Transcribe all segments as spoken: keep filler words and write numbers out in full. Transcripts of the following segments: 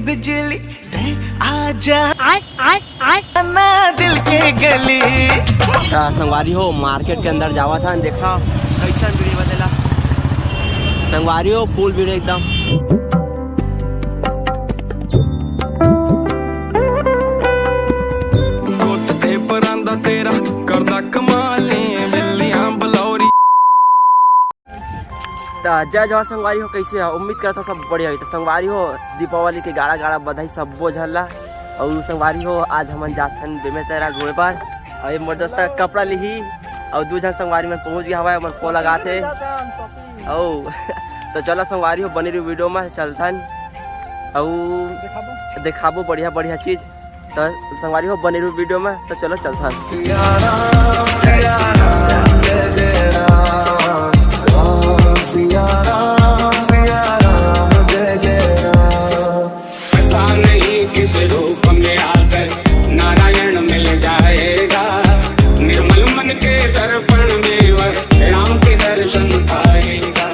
बिजली, तैं आजा, आय, आय, आय। ना दिल के गली। त संगवारी हो, मार्केट के अंदर जावत हन, देखा कैसन भीड़ बा तेला। संगवारी हो, फुल भीड़ एकदम। गोत थे परांदा तेरा करदा कमाली, बिल्लियां बलौरी। त जय जोहार संगवारी हो, कैसे हो? उम्मीद करता सब बढ़िया होई। त संगवारी हो, दीपावली के गाड़ा गाड़ा बधाई सबो झन ला। अउ संगवारी हो, आज हमन जाथन बेमेतरा घूमे बर। अउ ये मोर दोस्त कपड़ा लिही, अउ दू झन संगवारी मन पहुंच गया हवय, हमन फोन लगाथे। अउ त चला संगवारी हो, बने रही वीडियो में, चलथन अउ देखाबो बढ़िया बढ़िया चीज। त संगवारी हो, बने रहो वीडियो में। त चलो चलथन। सिया राम, सिया राम, जय जय राम। राम सिया राम, सिया राम, जय जय राम। पता नहीं किस रूप में आकर नारायण मिल जाएगा। निर्मल मन के दर्पण में वह राम के दर्शन पाएगा।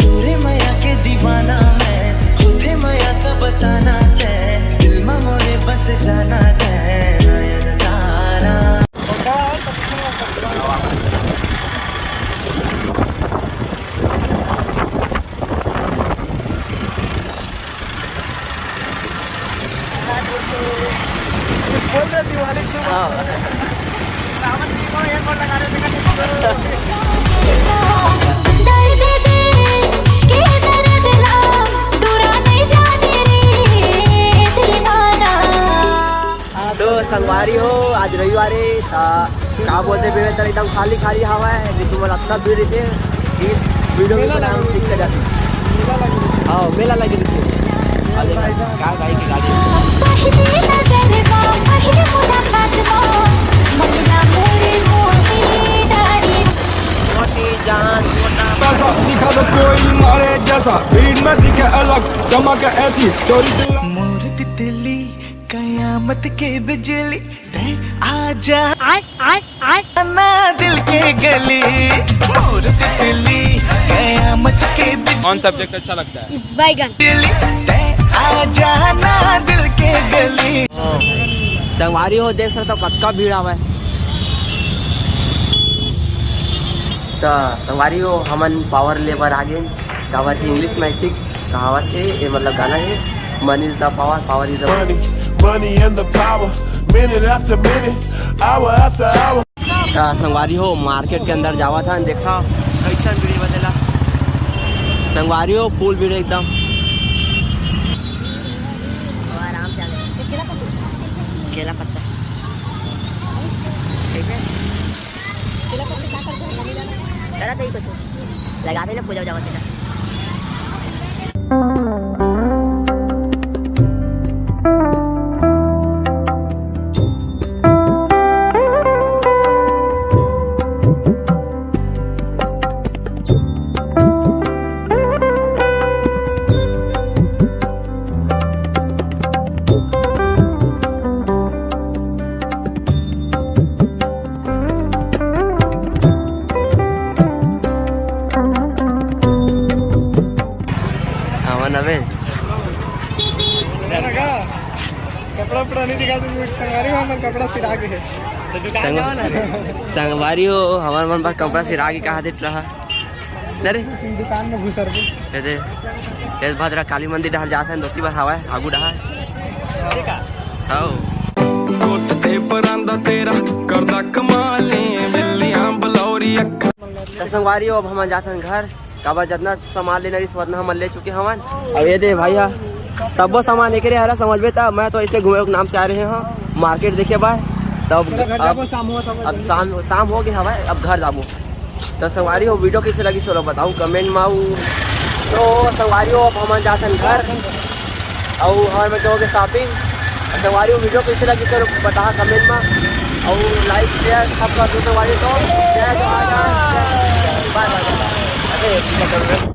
तोरे मया के दीवाना मैं, होथे मया का बताना तै, दिल मा मोरे बस जाना तै, नयन तारा। बोल दे दिवाली शुभ। हाँ। रावण जी को एक बार लगा दे, देखा नहीं। दर्द दिल के दर्द ला, डरा नहीं जाने रे दीवाना। तो संगवारी हो, आज रविवार है, त का बोलते, बेमेतरा एकदम खाली खाली हवा है, लेकिन तुमन अतना भीड़ रहिथे कि वीडियो भी बनाना ठीक कर जाती। हाँ, मेला लगे रहिथे। अरे भाई, का गाड़ी की गाड़ी। पहली नजर मा, पहली मुलाकात मा, महीना मोरे मोती डारी। मोती जान मोटा। पैसा दिखा दो कोई मारे जैसा, भीड़ में दिखे अलग, चमक ऐसी, चोरी चिल्ला। मोर तितली, कयामत के बिजली, तैं आजा, आय, आय, आय। ना दिल के गली, मोर तितली, कयामत के बिजली। कौन सब्जेक्ट अच्छा लगता है? बैगन। तैं आजा ना दिल के गली। संगवारी हो, देख सकता हो कतका भीड़ आवे। त संगवारी हो, हमन पावर लेबर आ गए। काबर कि इंग्लिश में एक ठिक कहावत है, ये मतलब गाना है, "Money is the power, power is the money, money and the power, minute after minute, hour after hour।" त संगवारी हो, मार्केट के अंदर जावत हन, देखा कैसन भीड़ बा तेला। संगवारी हो, फुल भीड़ एकदम। आराम से आ गए। केला पत्ता। कैसे? करत ही कुछ। लगा दे ना पूजा उजा वगैरह। हमन अबे। कपड़ा उपड़ा नहीं दिखा, तो संगवारी में हमर कपड़ा सिरा के है। तो दुकान संग-, जाओ ना रे। संगवारी हो, हमर मन बर कपड़ा सिरा के कहा देत रहा। न रे? दुकान में घुसर के। दे दे। तेज भद्रा काली मंदिर डहर जात हन, दोती बर हवय, आगू डहर। ठीक है। हौ। गोत थे परांदा तेरा, करदा कमाली, बिल्लियां बलौरी अख। त संगवारी हो, अब हमन जात हन घर। काबर जतना सामान लेना रहिस, वतना हमन ले चुके हवन। अब ये दे भाई हा, सबो सामान एकरे हरा, समझबे त। मैं तो इसलिए घूमे के नाम से आ रहे हो, मार्केट देखे बर। तब चलो घर अब, जाबो, शाम हुआ तब। अब शाम, शाम हो गया हवय, अब घर जाबो। तो संगवारी हो, वीडियो कैसे लगी, चलो बताओ कमेंट में। तो संगवारी हो, अब हमन जाथन घर। अउ हमर मन के हो गे शॉपिंग। अउ संगवारी हो, वीडियो कइसे लगिस, बताहा कमेंट म। अउ लाइक, शेयर सब कर दो संगवारी हो। जय जोहार, जय, बाय, बाय, बाय, बाय। अरे,